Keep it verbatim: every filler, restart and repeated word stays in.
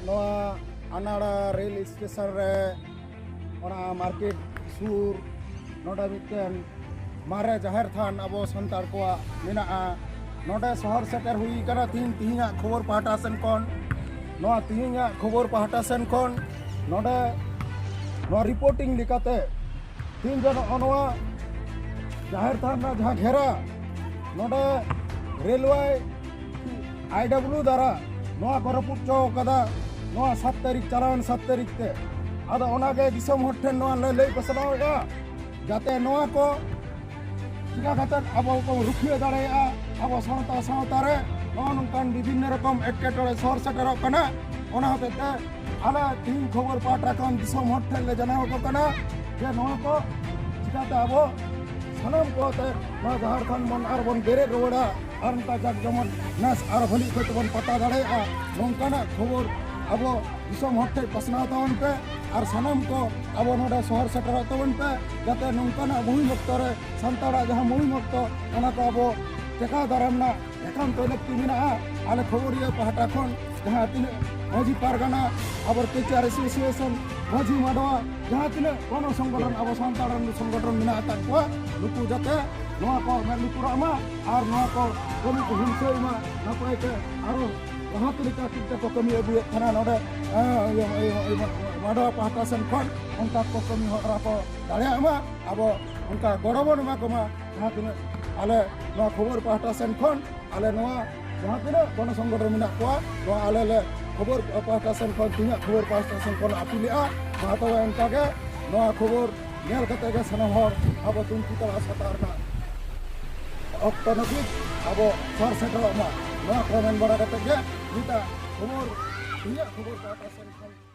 ᱱᱚᱣᱟ ᱟᱱᱟᱲᱟ rail station ᱨᱮ, ᱚᱱᱟ ᱢᱟᱨᱠᱮᱴ ᱥᱩᱨ, ᱱᱚᱰᱮ ᱢᱤᱫᱴᱮᱱ ᱢᱟᱨᱮ ᱡᱟᱦᱮᱨ ᱛᱷᱟᱱ ᱟᱵᱚ ᱥᱟᱱᱛᱟᱲ ᱠᱚᱣᱟᱜ ᱢᱮᱱᱟᱜᱼᱟ᱾ ᱱᱚᱰᱮ ᱥᱚᱦᱚᱨ ᱥᱮᱴᱮᱨ ᱦᱩᱭ ᱠᱟᱱᱟ ᱛᱤᱦᱤᱧ, ᱛᱤᱦᱤᱧᱟᱜ ᱠᱷᱚᱵᱚᱨ ᱯᱟᱦᱴᱟ ᱥᱮᱱ ᱠᱷᱚᱱ, ᱱᱚᱣᱟ ᱛᱤᱦᱤᱧᱟᱜ ᱠᱷᱚᱵᱚᱨ ᱯᱟᱦᱴᱟ ᱥᱮᱱ ᱠᱷᱚᱱ ᱱᱚᱰᱮ ᱱᱚᱣᱟ ᱨᱤᱯᱳᱨᱴᱤᱝ ᱞᱮᱠᱟᱛᱮ, ᱛᱤᱦᱤᱧ ᱫᱚ ᱱᱚᱜᱼᱚ ᱱᱚᱣᱟ ᱡᱟᱦᱮᱨ ᱛᱷᱟᱱ ᱨᱮᱱᱟᱜ ᱡᱟᱦᱟᱸ ᱜᱷᱮᱨᱟ, ᱱᱚᱰᱮ ᱨᱮᱞᱣᱟᱭ ᱟᱭᱰᱟᱵᱞᱤᱭᱩ ᱫᱟᱨᱟ ᱱᱚᱣᱟ ᱠᱚ ᱨᱟᱹᱯᱩᱫ ᱦᱚᱪᱚ ᱠᱟᱫᱟ, ᱱᱚᱣᱟ ᱥᱟᱛ ᱛᱟᱹᱨᱤᱠᱷ, ᱪᱟᱞᱟᱣᱮᱱ ᱥᱟᱛ ᱛᱟᱹᱨᱤᱠᱷ ᱛᱮ᱾ ᱟᱫᱚ ᱚᱱᱟᱜᱮ ᱫᱤᱥᱚᱢ ᱦᱚᱲ ᱴᱷᱮᱱ ᱱᱚᱣᱟ ᱞᱮ ᱞᱟᱹᱭ ᱯᱟᱥᱱᱟᱣᱮᱫᱼᱟ, ᱡᱟᱛᱮ ᱱᱚᱣᱟ ᱠᱚ ᱪᱤᱠᱟ ᱠᱟᱛᱮ ᱟᱵᱚ ᱵᱚᱱ ᱨᱩᱠᱷᱤᱭᱟᱹ ᱫᱟᱲᱮᱭᱟᱜᱼᱟ᱾ ᱟᱵᱚ ᱥᱟᱶᱛᱟ, ᱥᱟᱶᱛᱟ ᱨᱮ ᱱᱚᱜᱼᱚ ᱱᱚᱝᱠᱟᱱ ᱵᱤᱵᱷᱤᱱᱱᱚ ᱨᱚᱠᱚᱢ ᱮᱴᱠᱮᱴᱚᱬᱮ ᱥᱚᱦᱚᱨ ᱥᱮᱴᱮᱨᱚᱜ ᱠᱟᱱᱟ᱾ ᱚᱱᱟ ᱦᱚᱛᱮᱡ ᱛᱮ ᱟᱞᱮ ᱛᱤᱦᱤᱧ ᱠᱷᱚᱵᱚᱨ ᱯᱟᱦᱴᱟ ᱠᱷᱚᱱ ᱫᱤᱥᱚᱢ ᱦᱚᱲ ᱴᱷᱮᱱ ᱞᱮ ᱡᱟᱱᱟᱣ ᱟᱠᱚ ᱠᱟᱱᱟ ᱡᱮ ᱱᱚᱣᱟ ᱠᱚ ᱪᱤᱠᱟᱛᱮ ᱟᱵᱚ ᱥᱟᱱᱟᱢ ᱠᱚ ᱟᱛᱮ ᱱᱚᱣᱟ ᱡᱟᱦᱮᱨ ᱛᱷᱟᱱ ᱵᱚᱱ ᱟᱨ ᱵᱚᱱ ᱵᱮᱨᱮᱫ ᱨᱩᱣᱟᱹᱲᱟ, ᱟᱨ ᱚᱱᱠᱟ ᱡᱟᱠ ᱡᱚᱢᱚᱠ ᱱᱮᱥ ᱟᱨ ᱵᱷᱟᱹᱞᱤ ᱚᱠᱚᱡ ᱛᱮᱵᱚᱱ ᱯᱟᱛᱟ ᱫᱟᱲᱮᱭᱟᱜᱼᱟ, ᱱᱚᱝᱠᱟᱱᱟᱜ ᱠᱷᱚᱵᱚᱨ ᱟᱵᱚ ᱫᱤᱥᱚᱢ ᱦᱚᱲ ᱴᱷᱮᱱ ᱯᱟᱥᱱᱟᱣ ᱛᱟᱵᱚᱱ ᱯᱮ᱾ ᱟᱨ ᱥᱟᱱᱟᱢ ᱠᱚ ᱟᱵᱚ ᱱᱚᱰᱮ ᱥᱚᱦᱚᱨ ᱥᱮᱴᱮᱨᱚᱜ ᱛᱟᱵᱚᱱ ᱯᱮ, ᱡᱟᱛᱮ ᱱᱚᱝᱠᱟᱱᱟᱜ ᱢᱩᱦᱤᱢ ᱚᱠᱛᱚ ᱨᱮ ᱥᱟᱱᱛᱟᱲᱟᱜ ᱡᱟᱦᱟᱸ ᱢᱩᱦᱤᱢ ᱚᱠᱛᱚ, ᱚᱱᱟ ᱠᱚ ᱟᱵᱚ ᱴᱮᱠᱟᱣ ᱫᱟᱨᱟᱢ ᱨᱮᱱᱟᱜ ᱮᱠᱟᱱᱛᱚ ᱞᱟᱹᱠᱛᱤ ᱢᱮᱱᱟᱜᱼᱟ᱾ ᱟᱞᱮ ᱠᱷᱚᱵᱚᱨᱤᱭᱟᱹ ᱯᱟᱦᱴᱟ ᱠᱷᱚᱱ ᱡᱟᱦᱟᱸ ᱛᱤᱱᱟᱹᱜ ᱢᱟᱹᱡᱷᱤ ᱯᱟᱨᱜᱟᱱᱟ, ᱟᱵᱚ ᱠᱟᱞᱪᱟᱨ ᱮᱥᱳᱥᱤᱭᱮᱥᱚᱱ, ᱢᱟᱹᱡᱷᱤ ᱢᱟᱰᱣᱟ, ᱡᱟᱦᱟᱸ ᱛᱤᱱᱟᱹᱜ ᱜᱚᱱᱚ ᱥᱚᱝᱜᱚᱴᱷᱚᱱ, ᱟᱵᱚ ᱥᱟᱱᱛᱟᱲ ᱨᱮᱱ ᱥᱚᱝᱜᱚᱴᱷᱚᱱ ᱢᱮᱱᱟᱜ ᱟᱠᱟᱫ ᱠᱚᱣᱟ, ᱱᱩᱠᱩ ᱡᱟᱛᱮ ᱱᱚᱣᱟ ᱠᱚ ᱢᱮᱫ ᱞᱩᱛᱩᱨᱟᱜ ᱢᱟ ᱟᱨ ᱱᱚᱣᱟ ᱠᱚ ᱠᱟᱹᱢᱤ ᱠᱚ ᱦᱩᱱᱥᱟᱹᱭ ᱢᱟ, ᱱᱟᱯᱟᱭ ᱛᱮ ᱟᱨᱚ ᱡᱟᱦᱟᱸ ᱛᱤᱱᱟᱹᱜ ᱴᱟᱠᱴᱤᱠ ᱛᱮᱠᱚ ᱠᱟᱹᱢᱤ ᱟᱹᱜᱩᱭᱮᱫ ᱛᱟᱦᱮᱱᱟ ᱱᱚᱰᱮ, ᱮᱸ, ᱤᱭᱟᱹ, ᱤᱭᱟᱹ, ᱤᱭᱟᱹ, ᱢᱟᱰᱣᱟ ᱯᱟᱦᱴᱟ ᱥᱮᱱ ᱠᱷᱚᱱ ᱚᱱᱠᱟ ᱠᱚ ᱠᱟᱹᱢᱤ ᱦᱚᱨᱟ ᱠᱚ ᱫᱟᱲᱮᱭᱟᱜ ᱢᱟ᱾ ᱟᱵᱚ ᱚᱱᱠᱟ ᱜᱚᱲᱚ ᱵᱚᱱ ᱮᱢᱟ ᱠᱚᱢᱟ, ᱡᱟᱦᱟᱸ ᱛᱤᱱᱟᱹᱜ ᱟᱞᱮ ᱱᱚᱣᱟ ᱠᱷᱚᱵᱚᱨ ᱯᱟᱦᱴᱟ ᱥᱮᱱ ᱠᱷᱚᱱ, ᱟᱞᱮ ᱱᱚᱣᱟ ᱡᱟᱦᱟᱸ ᱛᱤᱱᱟᱹᱜ ᱜᱚᱱᱚ ᱥᱚᱝᱜᱚᱴᱷᱚᱱ ᱢᱮᱱᱟᱜ ᱠᱚᱣᱟ, ᱱᱚᱣᱟ ᱟᱞᱮ ᱞᱮ ᱠᱷᱚᱵᱚᱨ ᱯᱟᱦᱴᱟ ᱥᱮᱱ ᱠᱷᱚᱱ, ᱛᱤᱦᱤᱧᱟᱜ ᱠᱷᱚᱵᱚᱨ ᱯᱟᱦᱴᱟ ᱥᱮᱱ ᱠᱷᱚᱱ ᱞᱮ ᱟᱹᱯᱤᱞᱮᱜᱼᱟ᱾ ᱢᱟ ᱛᱚᱵᱮ ᱚᱱᱠᱟ ᱜᱮ ᱱᱚᱣᱟ ᱠᱷᱚᱵᱚᱨ ᱧᱮᱞ ᱠᱟᱛᱮ ᱜᱮ ᱥᱟᱱᱟᱢ ᱦᱚᱲ ᱟᱵᱚ ᱛᱩᱝᱠᱤ ᱛᱟᱲᱟ ᱥᱟᱛᱟᱜ ᱨᱮᱱᱟᱜ ᱚᱠᱛᱚ ᱱᱟᱹᱯᱤᱛ ᱟᱵᱚ ᱥᱚᱦᱚᱨ ᱥᱮᱴᱮᱨᱚᱜ ᱢᱟ, ᱱᱚᱣᱟ ᱠᱚ ᱢᱮᱱ ᱵᱟᱲᱟ ᱠᱟᱛᱮ ᱜᱮ ᱱᱤᱛᱟᱜ ᱠᱷᱚᱵᱚᱨ, ᱛᱤᱦᱤᱧᱟᱜ ᱠᱷᱚᱵᱚᱨ ᱯᱟᱦᱴᱟ ᱥᱮᱱ ᱠᱷᱚᱱ